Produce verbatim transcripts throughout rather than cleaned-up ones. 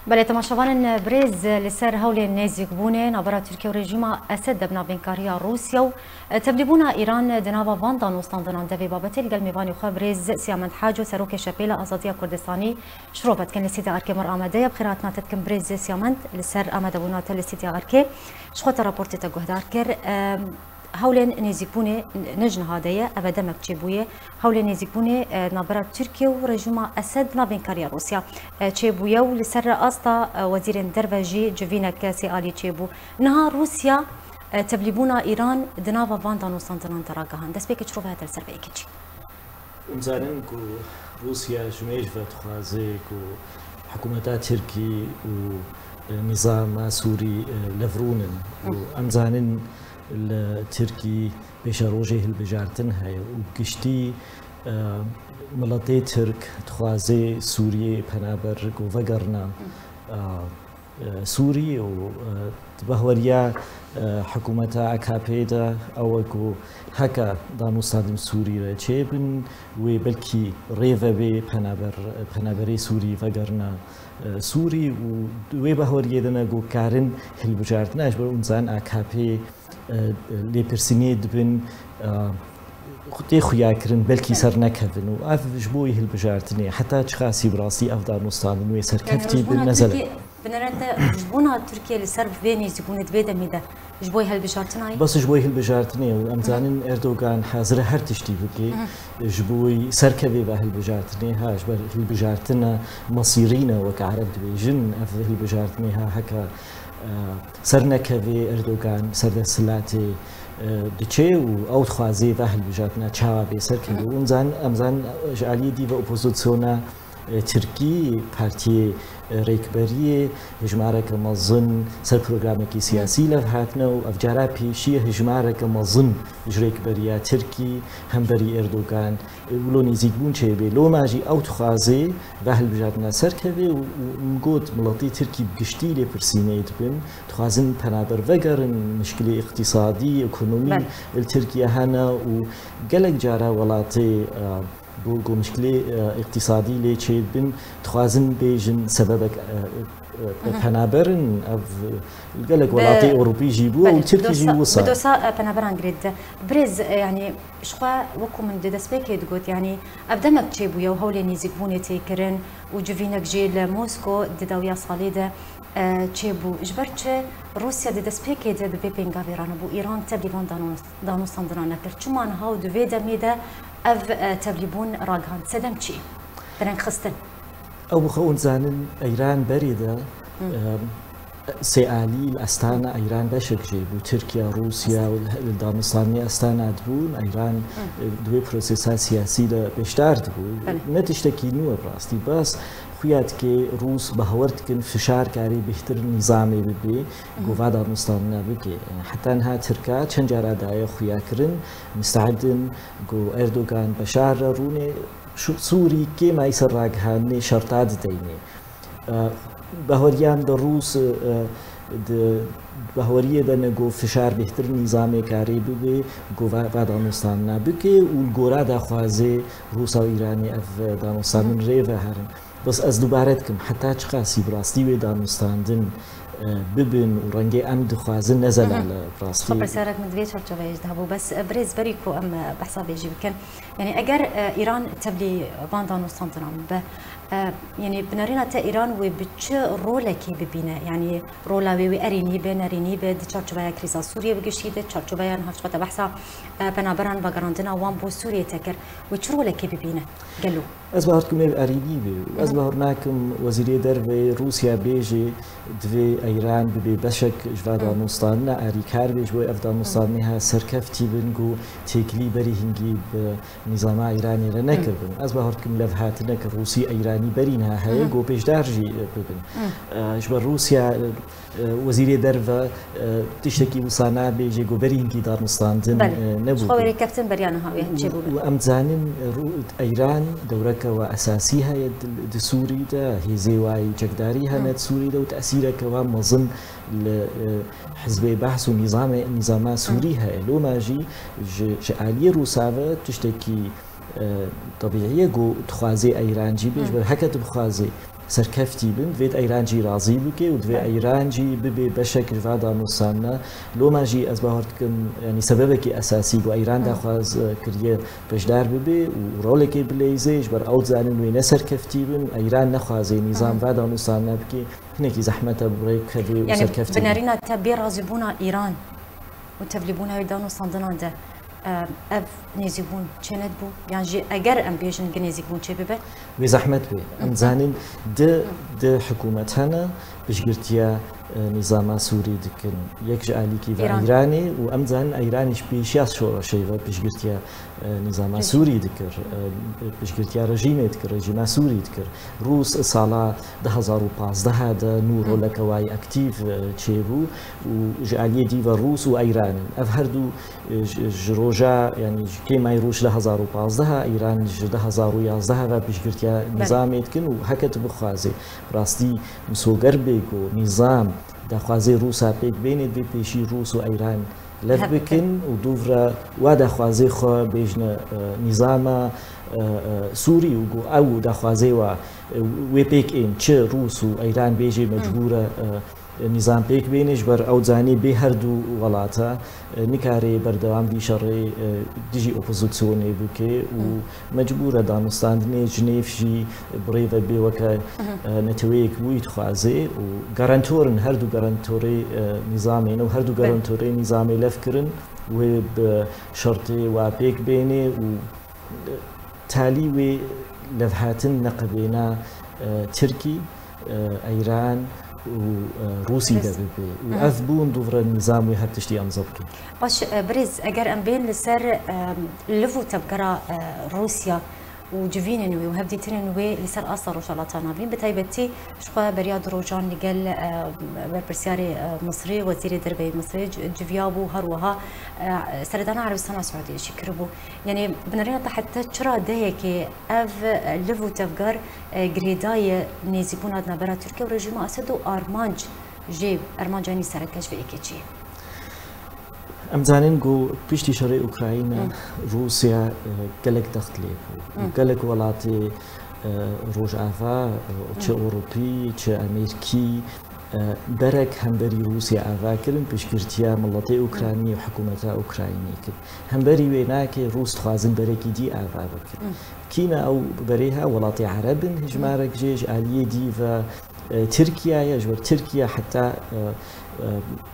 Belê, temaşevanên birêz, li ser hewlên nêzîkbûnê navbera Tirkiye û rejîma Esed de bi navbênkariya Rûsya û tevlîbûna Îran di nava van danûstandinan de vê babetê li gel mêvanê xwe birêz Siyamend Haco, Serokê Şepêla Azadiya Kurdistanî, şirove dikin. Li stûdya Erkê me re amade ye. Bi xêr hatina te dikim birêz Siyamend, li ser amadebûna te li stûdya Erkê. Ji xwe te raportê te guhdar kir. Em, Hewlên nêzîkbûnê ne ji niha de ye, ev e demek çêbûye. Hewlên nêzîkbûnê, e, navbera Tirkiye û rejîma Esed navbênkariya Rûsya, e, çêbûye û li ser asta, e, wezîrên derve jî civînek sê alî çêbû. Niha Rûsya, e, tevlîbûna Îran di nava van danûstandinan de ragihand. Destpêkê çi rove hate li ser vê yekê çî? Em zanin ku Rûsya ji mêj ve dixwaze ku hikûmeta Tirkî û, e, nîzama Sûrî, e, levrûnin. Û em zanin li Tirkî pêşerojê hilbijartin heye û bi giştî, e, miletê Tirk dixwaze Sûriyê penaber ku vegerina, e, e, Sûrî û, e, di bahweriya, e, hikûmeta A K P de ew e ku heke danûstandin Sûrî re çêbin, wê belkî rê vebe penaber, penaberê Sûrî vegerina, e, Sûrî û di wê bahweriyê de ne ku karin hilbijartina ji ber hûn zanin A K P, e, lêpirsînê dibin, e, tê xuyakirin belkî ser nekevin û ev ji bo hilbijartinê heta çiqasî bi rastî ev danûstandin wê serkeftî bin, mezele. Binêre te ji bona Tirkiye li ser vê nêzîkbûnê di vê demê de ji bo hilbijartina yî? Bes ji bo hilbijartinê û em zanin Erdogan hazir e her tiştî bike ji bo serkevê ve hilbijartinê, ha ji ber hilbijartina mesîrî ne weke Ereb dibêjin, ev hilbijartinê ha heke, e, ser nekevê Erdogan, ser desthilatê, e, diçe û ew dixwaze ve hilbijartina çawa bê serkeve. Û em zanin, em zanin ji aliyê dî ve opozisyona, e, Tirkî, partiyê, e, rêkberiyê hejmareke mezin ser programekî siyasî lev hatine û ev cara pêşî ye hejmareke mezin ji rêkberiya Tirkî hemberî Erdogan, e, wilo nêzîkbûn çêbê. Loma jî ew dixwaze ve hilbijartina serkeve û, û min got, miletê Tirkî bi giştî lêpirsînê dibin, dixwazin penaber vegerin, mişkilê îqtîsadî, ekonomî Belê. li Tirkiye hene û gelek cara welatê, e, Ku, ku mişkilê, e, îqtîsadî lê çêdibin, dixwazin bêjin sebebek, e, e, e, penaber in, ev, e, gelek welatê Ewropî jî bû û Tirkî jî wisa. Bi dosa, e, penaberan girê dide. Birêz, e, yanî, ji xwe wekû min di destpêkê digot, yanî, ev demek çêbûye û hewlê nêzîkbûnê tê kirin û civînek jî li Mosko di dawiya salê de, e, çêbû. Ji ber çi Rûsya di destpêkê de bi vê pêngavê ranebû, Îran tevlî van danû-, danûstandinan nekir? Çima niha û di vê demê de ev, e, tevlîbûn ragihand? Sedem çi ye? Bi rengxistin. Ew bi xwe hûn zanin, Îran berê de, e, sê alî li Astana Îran beşek jê bû. Tirkiye, Rûsya û li danûstandinê Astana dibûn. Îran, e, di wê prosesa siyasî de beşdar dibû. Belê. Ne tiştekî nû ye bi rastî. Bes Xuya dike Rûs bawer dikin fişar karê bêhtir nîzamê bibe, ku va danûstandina bike. Heta niha Tirka çend cara daye xuya kirin, misteed in ku Erdogan Beşar re rûnê, Sûrî kêmayî ser ragihandinê şerta dideyne. E, bahweriyan de Rûs, e, di bahweriyê de ne ku fişar bêhtir nîzamê karê bibe, ku va, va danûstandina bike û li gora daxwazê Rûsa û Îranê ev danûstandin rê veherin. Bes ez dubare dikim, heta çiqasî bi rastî wê danûstandin, e, bibin û rengê em dixwazin ne zelal e bi rastî. Xwe pirsyarek min di vê çarçoveyê jî de hebû. Bes, e, birêz berî ku em, e, behsa vê jî bikin. Yanî eger, e, Îran tevlî van danûstandinan bibe, e, yanî bi nerîna te Îran wê bi çi rolekê bibîne? Yanî rola wê wê erênî be, nerênî be, di çarçoveya krîza Sûriyê bi giştî de, çarçoveya niha ji xwe te behsa, e, penaberan vegerandina wan bo Sûriyê te kir. Wê çi rolekê bibîne gelo? Ez bawer dikim wê bi erênî be. Ez bawer nakim Wezîrê Derve Rûsya bêje divê Îran bibe beşek ji va danûstandina, erîkar be ji bo ev danûstandinê ha serkeftî bin ku têkilî berî hingî bi nîzama Îranê re nekirbin. Ez bawer dikim levhatinek Rûsî Îranî berî niha heye ku pêşdar jî bibin. E, ji ber Rûsya, e, Wezîrê Derve, e, tiştekî wisa nabêje ku berî hingî danûstandin, Belê. e, nebû. Ji xwe wê rêkeftin beriya niha wê çêbû be. Û em dizanin, e, Rû-, Îran dewreke we esasî heye di, di Sûrî de, hêzê wayî çekdarî hene di Sûrî de û tesîreke we mezin li, e, Hizbê Behs û nîzamê, nîzama Sûrî heye. Loma jî ji, ji aliyê Rûsa ve tiştekî, e, tebîî ye ku dixwaze Îran jî bê, ji ber heke tu bixwazê serkeftî bin, divê Eyran jî razî bike û divê Eyran jî bibe beşek ji va danûstandina. Loma jî ez bawer dikim, yanî sebebekî esasî ku Eyran daxwaz, e, kiriye beşdar bibe û rolekê bileyzê, ji ber ew dizanin wê ne serkeftî bin, Eyran nexwaze nîzam va danûstandina bike, hinekî zehmet e bi rê bikeve û serkeftî bin. Yanî bi nerîna te bê razîbûna Îran û tevlîbûna wê danûstandinan de, e, ev nêzîkbûn çênedibû? Yan jî eger em bêjin gi nêzîkbûn çêbibe? Wê zehmet bê. Em dizanin di, di hikûmet hene piştgirtiya, e, nîzama Sûrî dikin. Yek ji alîkî ve Îranê û em dizanin Îranê ji pêşiya şoreşê ve piştgirtiya, e, nîzama Sûrî dikir, e, piştgirtiya rejîmê dikir, rejîma Sûrî dikir. Rûs sala du hezar û pazdeh de nû roleke wayî aktîf, e, çêbû û ji aliyê dî ve Rûs û Îran in. Ev her du, e, ji, ji roja, yanî ji kêmayî roj du hezar û pazdeh, Îran ji du hezar û yazdeh ve piştgirtiya nîzamê dikin û heke tu bixwazê rastî misoger bê ku nîzam daxwazê Rûsa pêk bênê, divê pêşî Rûs û Îran lev bikin û dûvra wa daxwazê xwe bêjne, e, nîzama, e, e, Sûrî û ku ew daxwazê wa, e, wê pêk ên çi Rûs û Îran bêjê mecbûr e, e, nîzam pêk bênê, ji ber ew dizanin bê her du welata, e, nikare berdewam vî şerê, e, dijî opozisyonê bike û mecbûr e danûstandinê Jinêv jî bi rê ve bê weke, e, neteweyek wî dixwaze û garantor in, her du garantorê, e, nîzamê ne û her du garantorê nîzamê lev kirin wê bi şertê wa pêk bênê û, e, talî wê levhatin neqebêna, e, Tirkî, e, Îran û, e, Rûsî de bibe. Û ev bûn dûvre nîzam wê her tiştî amze bikin. Baş, e, birêz, eger em bên li ser, e, liv û tevgera, e, Rûsya û civînên wê û hevdîtinên wê li ser asta Rojhilata Navîn, bi taybetî ji xwe beriya du rojan li gel, e, berpirsiyarê, e, Misrê, wezîrê derve yê Misrê ci-, civiyabû, her wiha, e, seredana Erebistana Siûdiyê jî kiribû. Yanî bi nerîna te heta çi radeyekê ev, e, liv û tevger, e, girêdayî nêzîkbûna di navbera Tirkiye û rejîma Esed û armanc jê, armanca wî sereke ji vê yekê çi ye? Em zanin ku piştî şerê Ukrayna, Rûsya, e, gelek text lê bû. Gelek welatê, e, Rojava, e, çi Ewropî, çi Amerîkî, e, berek hemberî Rûsya ava kirin, piştgirtiya miletê Ukraynî û hikûmeta Ukraynî kir. Hemberî wê nake Rûs dixwazin berekî dî ava bikin. Kî ne ew berê he? Welatê Ereb in, hejmarek jê ji aliyê dî ve, e, Tirkiye ye, ji ber Tirkiye heta, e, e,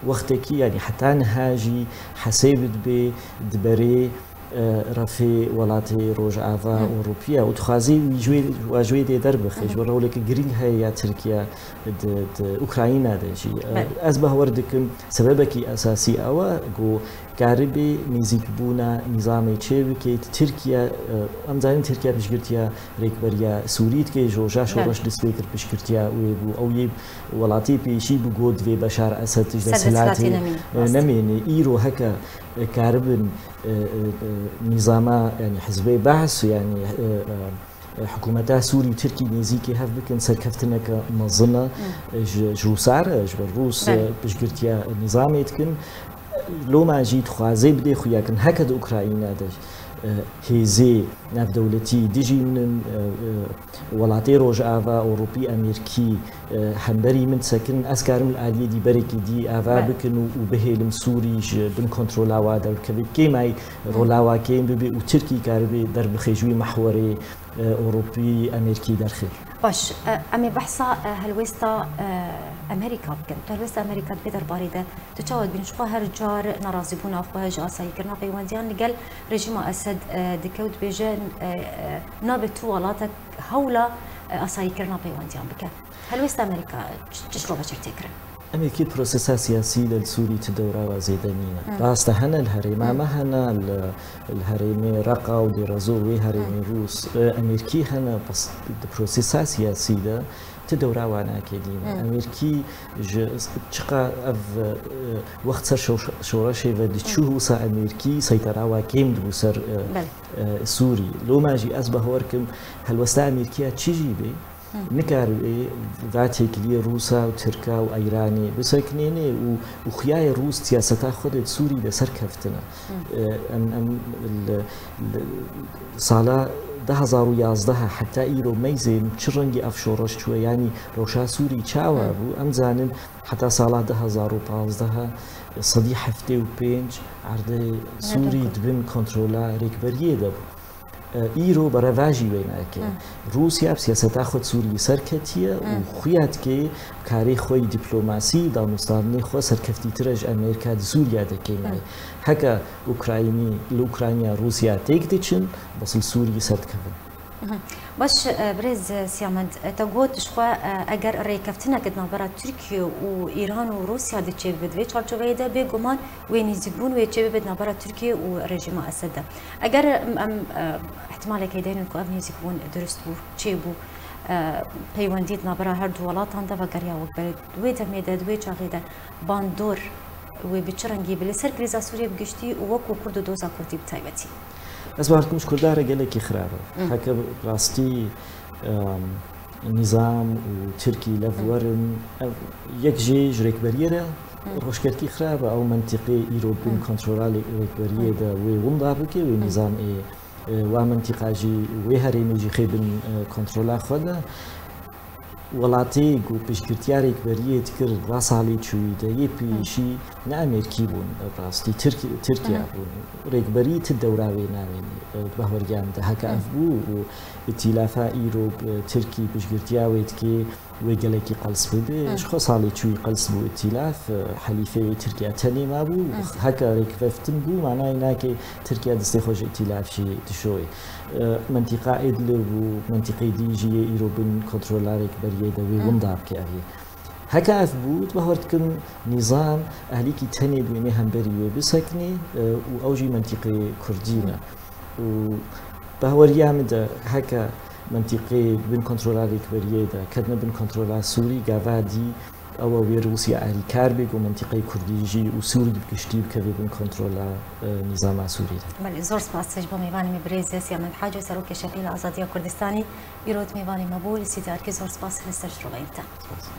wextekî, yanî heta niha jî hesêb dibe di berê, e, refê welatê Rojava Ewropî ye û dixwaze wî ji wê, wa ji wê dê derbixe. Ji ber roleke girîng heye ya Tirkiye di, di Ukrayna de jî. E, ez bawer dikim sebebekî esasî ew e ku karibe nêzîkbûna nîzamê çêbike. Tirkiye, e, em zanin Tirkiye piştgirtiya rêkberiya Sûrî dike, ji roja şoreş dest pê kir piştgirtiya wê bû. Ew yê welatê pêşî bû got divê Beşar Esed ji desthilatê, e, nemêne. Îro heke, e, karibin, e, e, e, nîzama, yanî hizbê Be's, yanî, e, e, e, hikûmeta Sûrî û Tirkî nêzîkî hev bikin, serkeftineke mezin e, e, ji, ji Rûsa re, ji ber Rûs, e, piştgirtiya nîzamê dikin. Loma jî dixwaze bidê xuyakirin. Heke di Ukrayna de, e, hêzê navdewletî dijî min in, e, e, welatê Rojava, Ewropî, Amerîkî, e, hemberî min disekirin, ez karim li aliyê dî berekî dî ava bikin û, û bihêlim Sûrî ji bin kontrola wa derbikeve. Kêmayî rola wa kêm bibe û Tirkî karibe derbixe ji wî mehwerê, e, Ewropî, Amerîkî derxê. Baş, e, em ê behsa, e, helwêsta, e, Amerîka bikin. Tu helwêsta Amerîka di vê derbarê de tu çawa dibînî? Ji xwe her car nerazîbûna xwe ji asayîkirina peywendiyan li gel rejîma Esed, e, dike û dibêje, e, e, nabe tu welatek hewla, e, asayîkirina peywendiyan bike. Helwêsta Amerîka çi, çi şirove çêr tê kirin? Em ê kî prosesa siyasî de li Sûrî ti dewra ve zêde nîne. Rast e, hene li herêma me hene, li, li herêmê Reqa û Dêrezor wê herêmê Rûs, e, Amerîkî hene, bes di prosesa siyasî de ti dewra wan nake dîne. Amerîkî ji çiqa ev, e, wext ser şor-, şoreşê ve diçû wisa Amerîkî seytera wa kêm dibû ser, e, e, Sûrî. Loma jî ez bawer kim helwesta Amerîkiya çi jî bê, nikare va têkiliyê Rûsa û Tirka û Îranê bisekinêne û, û xuyayê Rûs siyaseta xwe de di Sûrî de serkeftin e. E, em, em li, li sala du hezar û yazdeh heta îro meyzên çi rengî ev şoreş çûye, yanî rewşa Sûrî çawa bû, em zanin heta sala du hezar û pazdeh sedî heftê û pênc erdê Sûrî di bin kontrola rêkberiyê de bû. E, îro berevajî wê nake. Rûsya bi siyaseta xwe di Sûriyê ser ketiye û xuya dike karê xwe yî dîplomasî, danûstandinê xwe serkeftîtir e ji Amerîka di Sûriya de kênayê. Heke Ukraynî, li Ukrayna Rûsya têk diçin, bes li Sûriyê ser dikevin. Baş, e, birêz Siyamend, e, te got ji xwe, e, eger rêkeftinek di navbera Tirkiye û Îran û Rûsya de çêbibe, di vê çarçoveyê de bêguman wê nêzîkbûn wê çêbibe di navbera Tirkiye û rejîma Esed de. Eger em, em, e, ihtimalek hêdînin ku ev nêzîkbûn dirust bû, çêbû, e, peywendî di navbera her du welatan de vegeriya wek berê, di wê demê de, di wê çaxê de bandor wê bi çi rengî be li ser krîza Sûriyê bi giştî û wekû Kurd û doza Kurdî bi taybetî? Ez bawer dikim ji Kurda re gelekî xirab e. Heke bi rastî, em, nîzam û Tirkî lev werin, ev yek jê ji rêkberiyê re rojhilatî xirab e, ew mentiqê îro bin kontrola lê-, rêkberiyê de wê winda bike, wê nîzam ê, e, wa mentiqa jî, wê herêmê jî xê bin, e, kontrola xwe de. Welatê ku piştgirtiya rêkberiyê dikir, va salê çûyî de yê pêşî ne Amerîkî bûn, rastî Tirk-, Tirkiye bûn. Rêkberî ti dewra wê navê, e, di bahweriya min de heke ev bû û îtîlafa îro, e, Tirkî piştgirtiya wê dike, wê gelekî qels bibe. Ji xwe salê çûyî qels bû îtîlaf, e, helîfê Tirkiye tenê mabû. Heke rêkeftin bû, manayê nake Tirkiye destê xwe ji îtîlaf jî dişoyê. E, mentiqa Idlib û mentiqê dî jî yê îro bin kontrola rêkberiyê de wê winda bike ev yê. Heke ev bû, di bawer dikim nîzam ehlîkî tenê di wênê hemberî wê biseknê, e, û ew jî mentiqê Kurdî ne. Û bahweriya min de heke mentiqê bin kontrola rêkberiyê de ketine bin kontrola Sûrî, gava dî ew e wê Rûsya alîkar bê ku mentiqê Kurdî jî û Sûrî bi giştî bikeve bin kontrola, e, nîzama Sûrî de. Belê, zor spas ji bo mêvanê me birêz Siyamend Haco, Serokê Şeqîla Azadiya Kurdistanî, îro di mêvanê me bû, li Sîdarkê zor spas li ser şiroveyên te. Spas.